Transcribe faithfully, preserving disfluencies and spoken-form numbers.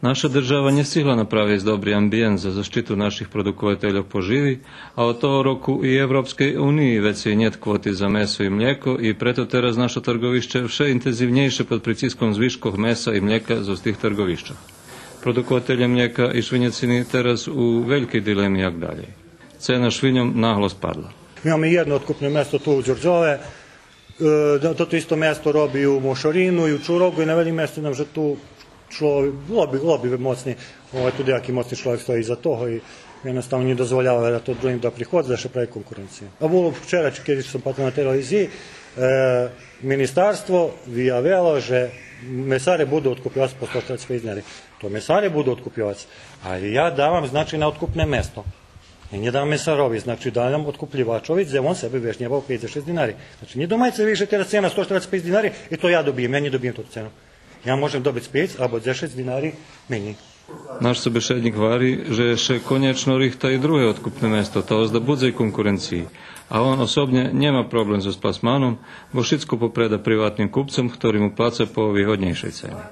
Наша держава нє стигла направиц добри амбиєнт за защиту наших продуковательох поживи, а од того року и Европскей униї вецей нєт квоти за месо и млєко и прето тераз нашо тарговище вше интензивнєйше под прициском звишкох меса и млєка зоз тих тарговищох. Продукователє млєка и швинєцини тераз у велькей дилеми як далєй. Цена швиньом нагло спадла. Ми имаме єдно откупне место ту у Дюрдьове, е, то, то исто место роби у Мошорину и у Чурогу и на велїм месту нам же ту шло, лоби, лоби моцни, овай, ту даяки моцни чловек стої за того и єдноставно нє дозволяве да то другим да приходзи, да ше прави конкуренция. А було вчера, чи кеди сом патрио на телевизиї, е, министарство виявело же месаре буду откупйовац по сто штерацец пейц динари. То месаре буду откупйовац, а я давам, значи, на откупне место. Я нє давам месарови, значи, давам откуплївачови, дзе он себе вешнєвал пейц-дзешец динари. Значи, нє думайце ви же тераз цена сто штерацец пейц динари и то я добиєм, я нє добиєм тоту цену. Я можем добиц пейц або дзешец динари менєй. Наш собешеднїк гвари же ше конєчно рихта и друге откупне место, та озда будзе и конкуренциї. А он особнє нєма проблем зоз пласманом, бо шицко попреда приватним купцом, хтори му плаца по вигоднєйшей цени.